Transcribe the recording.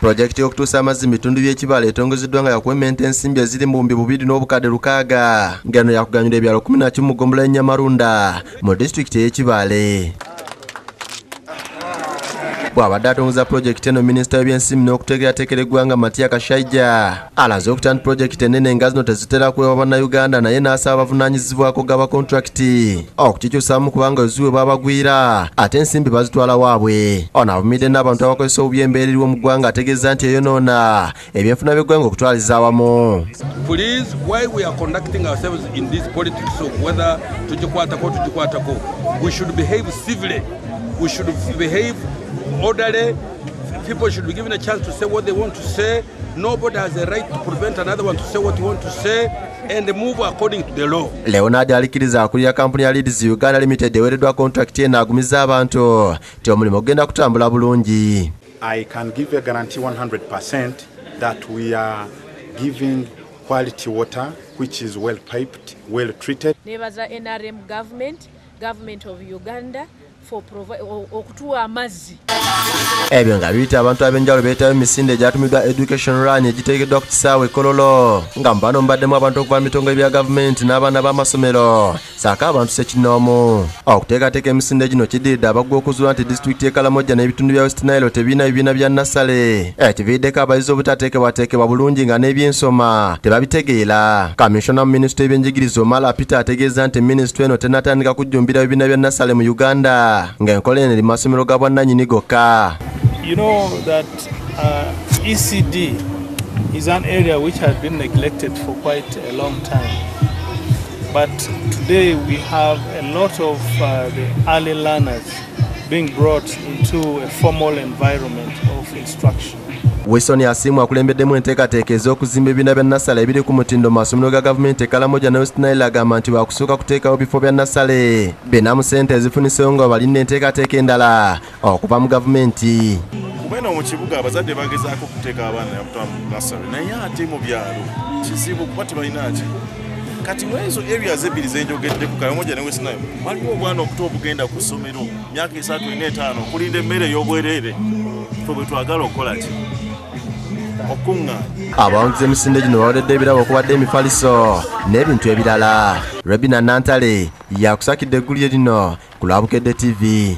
Pulojekiti y'okutuusa amazzi mu bitundu by'e Kibaale etongozeddwa nga yakuwementa ensimbi eziri mu 2600 ng'eno yakuganyula ebyalo 11 mu ggombolola y'e Nyamarunda mu disitulikiti ey'e Kibaale. Bw'abadde atongoza pulojekiti eno, minisita w'ebyensimbi n'okuteekerateekera eggwanga Matia Kashaija alaze okuta nti pulojekiti ennene nga zino tezitera kuweebwa bannayuganda, naye n'asaba abavunaanyizibwako gaba kontrakiti okukikyusaamu kubanga obuzibu bwabagwira ate ensimbi bazitwala waabwe. Ono avumidde n'abantu abakozesa obubi embeera eriwo mu ggwanga, ategeeza nti eyonoona ebyenfuna by'eggwanga okutwaliza awamu. Please, why we are conducting ourselves in this politics of whether tugikwatako tugikwatako, we should behave civilly, we should behave orderly. People should be given a chance to say what they want to say. Nobody has a right to prevent another one to say what he want to say and move according to the law. Leonard alikiriza akulira kampuni ya Leeds Uganda Limited eweereddwa kontrakiti eno agumiza abantu nti omulimu ogenda kutambula bulungi. I can give a guarantee 100% that we are giving quality water which is well piped, well treated. Nebaza NRM government, government of Uganda for okutuwa amazzi. Ebyo nga biyita abantu ab'enjawulo beetayo emisinde egyatumiddwa Education Run egiteekeddwa ku kisaawe e Kololo, nga mu bano mubaddemu abantu okuva mu bitongole bya gavumenti n'abaana b'amasomero ssaako abantu ssekinnoomu. Okuteekateeka emisinde gino kiddiridde abaggwa okuzuula nti disitulikiti y'e Karamoja n'ebitundu bya West Nile tebirina bibiina bya nassale, ekiviiriddeko abayizi obutateekebwateekebwa bulungi nga n'ebyensoma tebabitegeera. Kamishona mu minisitule y'ebyenjigiriza Omala Peter ategeeza nti minisitule eno tennatandika kujjumbira bibiina bya nassale mu Uganda, ng'enkola eno eri mu masomero ga bwannannyini gokka. You know that ECD is an area which has been neglected for quite a long time. But today we have a lot of the early learners being brought into a formal environment of instruction. Wilson Asiimwe akulembeddemu enteekateeka ez'okuzimba ebibiina bya nassale ebiri ku mutindo mu masomero ga gavumenti e Karamoja ne West Nile, agamba nti baakusooka kuteekawo bifo bya nassale bina ssente ezifuniseewo nga balina enteekateeka endala okuva mu gavumenti. Kubena mu kibuga abazadde bagezaako okuteeka abaana mu nassale, naye ate mu byalo kizibu kuba tebalina ki. Kati mu ezo areas ebbiri zenjogeddeko, Karamoja ne West Nile, waliwo obwana obuto obugenda ku ssomero myaka 3, 4, 5 okulinda emmere ey'obwereere. Ffe bwe twagala okukola ki? Okuŋŋaanya. Abawanguzi emisinde gino bawereddwa ebirabo okubadde emifaliso n'ebintu ebirala. Rebina Nantale yakusakidde eggulire lino ku lwa Bukedde TV.